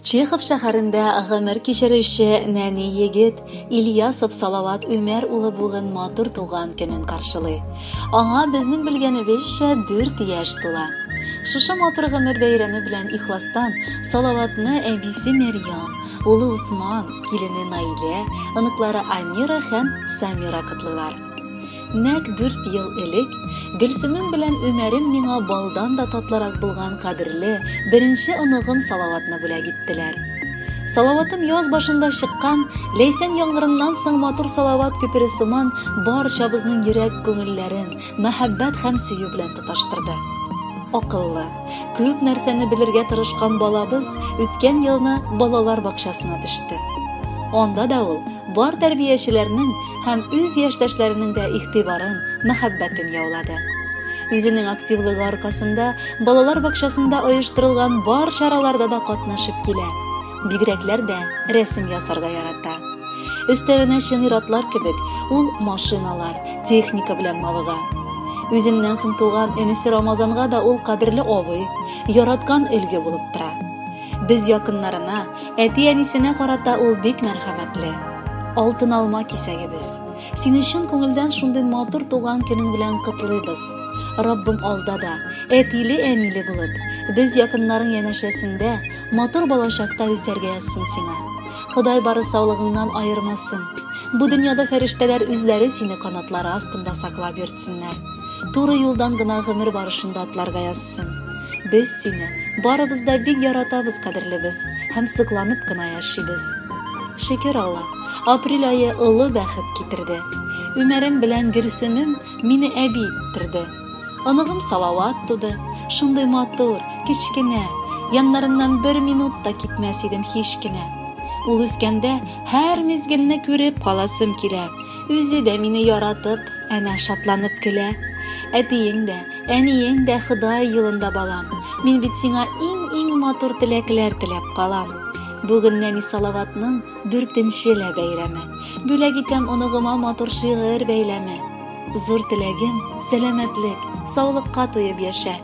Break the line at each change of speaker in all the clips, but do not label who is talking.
Чехов шәһәрендә гомер кичерүче нәни егет Ильясов Салават Үмәр улы бүген матур туган көнен каршылый. Аңа безнең белгәнебезчә 4 яшь тула. Шушы матур гомер бәйрәме белән ихластан Салаватны әбисе Мәрьям, улы Усман, килене Наилә, оныклары Амира һәм Самира котлыйлар. Нәкъ дүрт ел элек Гөлсемем белән Үмәрем миңа балдан да татлырак булган кадерле беренче оныгым Салаватны бүләк иттеләр. Салаватым яз башында чыккан Ләйсән яңгырыннан соң матур салават күпере сыман барчабызның йөрәк күңелләрен мәхәббәт һәм сөю белән тоташтырды. Акыллы, күп нәрсәне белергә тырышкан балабыз үткән елны балалар бакчасына төште. Анда да ул бар тәрбиячеләрнең һәм үз яшьтәшләренең дә игътибарын, мәхәббәтен яулады. Үзенең активлыгы аркасында балалар бакчасында оештырылган бар чараларда да катнашып килә. Бигрәкләр дә рәсем ясарга ярата. Өстәвенә чын ир-атлар кебек, ул машиналар, техника белән мавыга. Үзеннән соң туган энесе Рамазанга да ул кадерле абый, яраткан өлге булып тора. Без якыннарына, әти-әнисенә карата ул бик мәрхәмәтле. Алтын алма кисәгебез. Сине чын күңелдән шундый матур туган көнең белән котлыйбыз. Раббым алда да, әтиле-әниле булып, без якыннарың янәшәсендә матур балачакта үсәргә язсын сиңа. Ходай бары саулыгыңнан аермасын. Бу дөньяда фәрештәләр үзләре сине канатлары астында саклап йөртсеннәр. Туры юлдан гына гомер барышында атларга язсын. Без сине барыбыз да бик яратабыз, кадерлебез, һәм сокланып кына яшибез. Шөкер Алла, апрель ае олы бәхет китерде. Үмәрем белән Гөлсемем мине әби иттерде. Оныгым Салават туды, шундый матур, кечкенә, яннарыннан бер минут та китмәс идем һич кенә. Ул үскәндә һәр мизгелне күреп каласым килә. Үзе дә мине яратып, әнә шатланып көлә. Әтиең дә, әниең дә Ходай юлында, балам. Мин бит сиңа иң-иң матур теләкләр теләп калам. Бүген нәни Салаватның дүртенче лә бәйрәме. Бүләк итәм оныгыма матур шигырь бәйләме. Зур теләгем, сәламәтлек, саулыкка туеп яшә.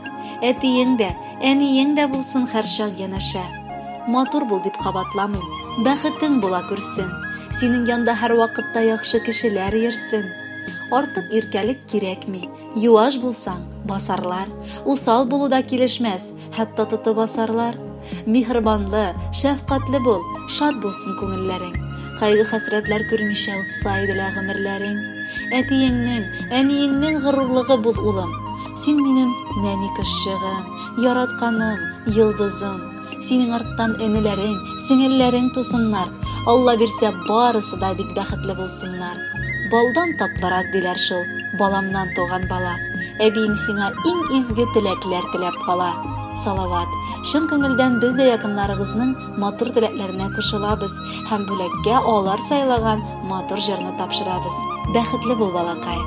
Әтиең дә, әниең дә булсын һәрчак янәшә. Матур бул дип кабатламыйм, бәхетең була күрсен. Синең янда һәрвакытта яхшы кешеләр йөрсен. Артык иркәлек кирәкми, юаш булсаң, басарлар. Усал булу да килешмәс, хәтта тотып асарлар. Миһербанлы, шәфкатьле бул, шат булсын күңелләрең. Кайгы-хәсрәтләр күрмичә узса иде лә гомерләрең. Әтиеңнең, әниеңнең горурлыгы бул, улым. Син минем нәни кошчыгым, яратканым, йолдызым. Синең арттан энеләрең, сеңелләрең тусыннар. Алла бирсә, барысы да бик бәхетле булсыннар. Балдан татлырак диләр шул, баламнан туган бала. Әбиең сиңа иң изге теләкләр теләп кала. Салават, чын күңелдән без дә якыннарыгызның матур теләкләренә кушылабыз һәм бүләккә алар сайлаган матур җырны тапшырабыз. Бәхетле бул, балакай!